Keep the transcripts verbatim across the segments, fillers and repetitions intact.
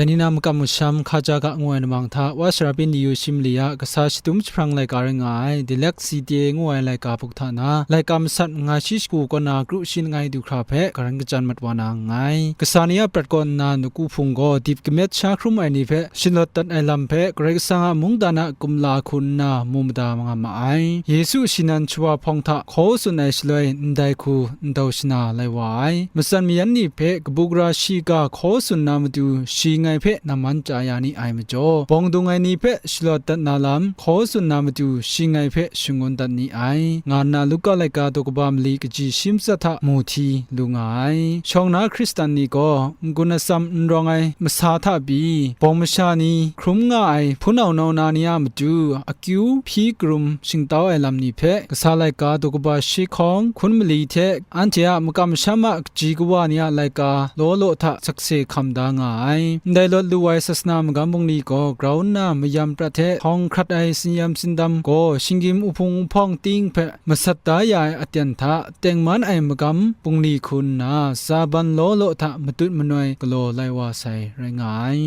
Dai ni na makam masham hkaja ga ngu ai namang hta, Wa Sara Pin Diyu Shim Li a kasa shadum jahprang laika rai nga ai, Dilek Site ngu ai laika buk hta na, laika masat nga shi shagu kaw na kru shi langai du hkra hpe garan kachyan mat wa na nngai. Kasa ni a prat kaw nna nawku hpung gaw dip kamet sha hkrum ai ni hpe shalawt dat ai lam hpe, Karai Kasang a mungdan a kumla hku nna mu mada nga ma ai. Yesu shi nan shawa hpawng hta hkaw tsun ai shaloi, ndai hku ndau shana lai wa ai. Matsan mayan ni hpe kabu gara shiga hkaw tsun na matu, shi ngai hpe namman chya ya ni ai majaw, bawng dung ai ni hpe shalawt dat na lam hkaw tsun na matu, shi ngai hpe shangun dat ni ai, nga nna Luka laika daw kaba mali kaji shi matsat hta mu hti lu nga ai. Shawng na Hkristan ni gaw n-gun atsam n rawng ai masa hta pyi, bawng masha ni hkrum nga ai hpunau nau na ni a matu, akyu hpyi karum shingtau ai lam ni hpe, kasa laika daw kaba shi hkawng hkun mali hte anhte a makam masham a kaji kawa ni a laika law law hta sakse hkam da nga ai. Ndai lawt lu ai sasana magam bungli gaw grau nna mayam prat hte htawng hkrat ai tsinyam tsindam gaw shinggyim uhpung uhpawng ting hpe masat da ya ai aten hta, tengman ai magam bungli hku nna, tsaban law law hta matut manoi galaw lai wa sai rai nga ai.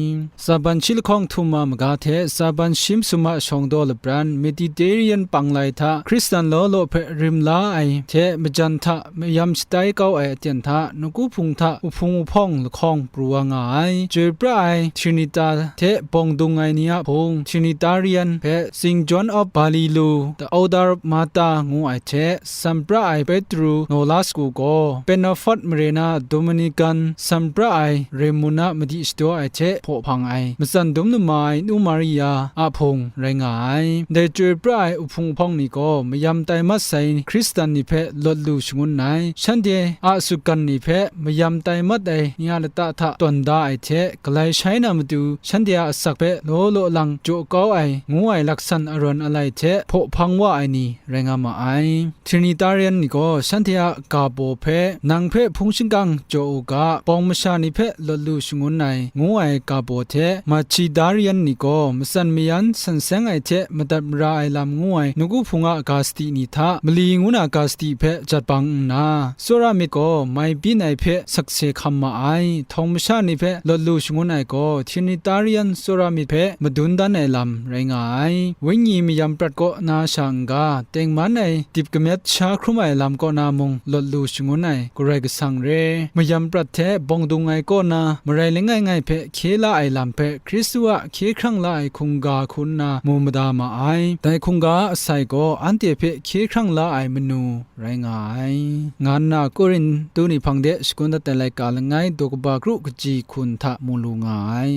Tsaban shi lahkawng htum a maga hte tsaban shi masum a shawng daw labran, Mediterranean panglai hta Hkristan law law hpe rim la ai hte majan hta mayam shatai kau ai aten hta, nawku hpung hta uhpung uhpawng lahkawng pru wa nga ai. Chyoi pra ai Trinita hte bawng dung ai ni a hpung, Trinitarian hpe Saint John of Balilu, the Elder of Martyr ngu ai hte, san pra ai Petru Nolas ku gaw, Pentecost mare na Dominican san pra ai Raymond a madi shadaw ai hte hpaw hpang ai, matsan dum nama ai nu Maria a hpung rai nga ai. Ndai chyoi pra ai uhpung uhpawng ni gaw mayam tai mat sai Hkristan ni hpe lawt lu shangun ai, shanhte a sutgan ni hpe mayam tai mat ai ni a lata hta tawn da ai hte, galai shai na matu shanhte a asak hpe law law lang jaw kau ai, ngu ai laksan arawn alai hte hpaw hpang wa ai ni rai nga ma ai. Trinitarian ni gaw shanhte a ga baw hpe, nang hpe hpung shingkang jaw u ga, bawng masha ni hpe lawt lu shangun ai, ngu ai ga baw hte, Machidarean ni gaw matsan mayan san seng ai hte madat mara ai lam ngu ai nawku hpung a ga sadi ni hta, mali ngu na ga sadi hpe jat bang nna, tsawra myit gaw mai byin ai hpe sakse hkam ma ai, htawng masha ni hpe lawt lu shangun ai gaw, Trinitarian tsawra myit hpe madun dan ai lam rai nga ai. Wenyi mayam prat kaw na sha n-ga, tengman ai dip kamet sha hkrum ai lam kaw na mung lawt lu shangun ai Karai Kasang re. Mayam prat hte bawng dung ai kaw na marai langai ngai hpe hkye la ai lam hpe Hkristu a hkye hkrang la ai hkungga hku nna mu mada ma ai. Dai hkungga a sai gaw anhte hpe hkye hkrang la ai manu rai nga ai, nga nna Korintu ni hpang de shakun dat ai laika langai daw kaba kru kaji hkun hta mu lu nga ai.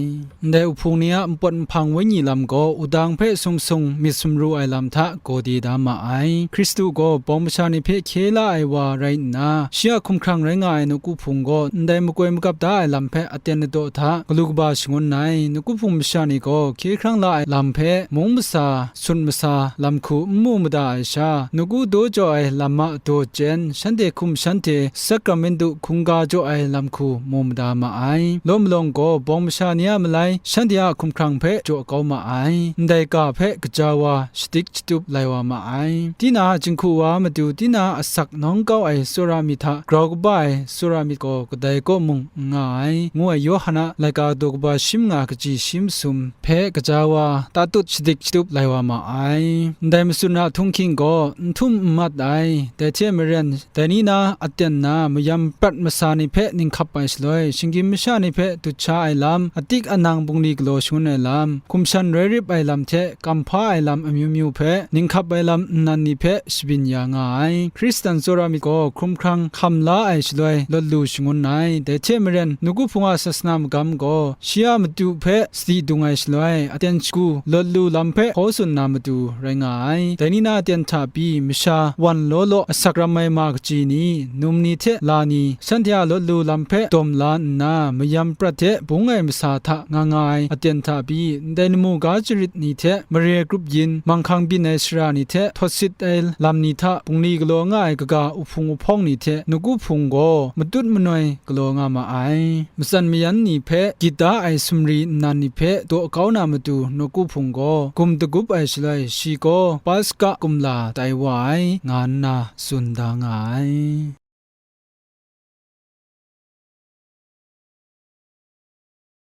Ndai uhpung ni a npawt nhpang wenyi lam gaw wudang hpe sung sung myit sumru ai lam hta gaw de da ma ai. Hkristu gaw bawng masha ni hpe hkye la ai wa rai nna, shi a hkumhkrang rai nga ai nawku hpung gaw ndai makoi magap da ai lam hpe aten ladaw hta galu kaba shangun ai. Nawku hpung masha ni gaw hkye hkrang la ai lam hpe mung masa, sun masa, lam hku n mu mada ai sha, nawku daw jaw ai lam a daw jen, shanhte hkum shanhte sakramentu hkungga jaw ai lam hku mu mada ma ai. Law malawng gaw bawng masha ni a malai shanhte a hkumhkrang hpe jaw kau ma ai. Ndai ga hpe gaja wa shadik shatup lai wa ma ai. Tinang a jinghku wa matu tinang a asak nawng kau ai tsawra myit hta grau kaba ai tsawra myit gaw kadai kaw mung n nga ai, ngu ai Yawhan a laika daw kaba shi manga kaji shi masum hpe gaja wa tatut shadik shatup lai wa ma ai. Ndai matsun a htunghking gaw n htum n mat ai. Dai hte maren, dai ni na aten na mayam prat masa ni hpe ninghkap ai shaloi, shinggyim masha ni hpe dut sha ai lam, atik anang bungli galaw shangun ai lam, hkum shan roi rip ai lam hte kamhpa ai lam amyu myu hpe ninghkap ai lam nnan ni hpe shabyin ya nga ai. Hkristan tsawra myit gaw hkumhkrang hkam la ai shaloi lawt lu shangun ai. Dai hte maren, nawku hpung a sasana magam gaw shi a matu hpe sadi dung ai shaloi, aten shagu lawt lu lam hpe hkaw tsun na matu rai nga ai. Dai ni na aten hta pyi, masha wan law law asak ram ai ma kaji ni, num ni hte la ni, shanhte a lawt lu lam hpe dawm la nna, mayam prat hte bung ai masa hta nga nga ai aten hta pyi, ndai lamu ga jarit ni hte mare grup yin, manghkang byin ai sara ni hte htawt sit ai lam ni hta bungli galaw nga ai kaga uhpung uhpawng ni hte nawku hpung gaw matut manoi galaw nga ma ai. Matsan mayan ni hpe gyit da ai sumri nnan ni hpe daw kau na matu nawku hpung gaw gum dagup ai shaloi, shi gaw Paska kumla tai wa ai, nga nna tsun da nga ai.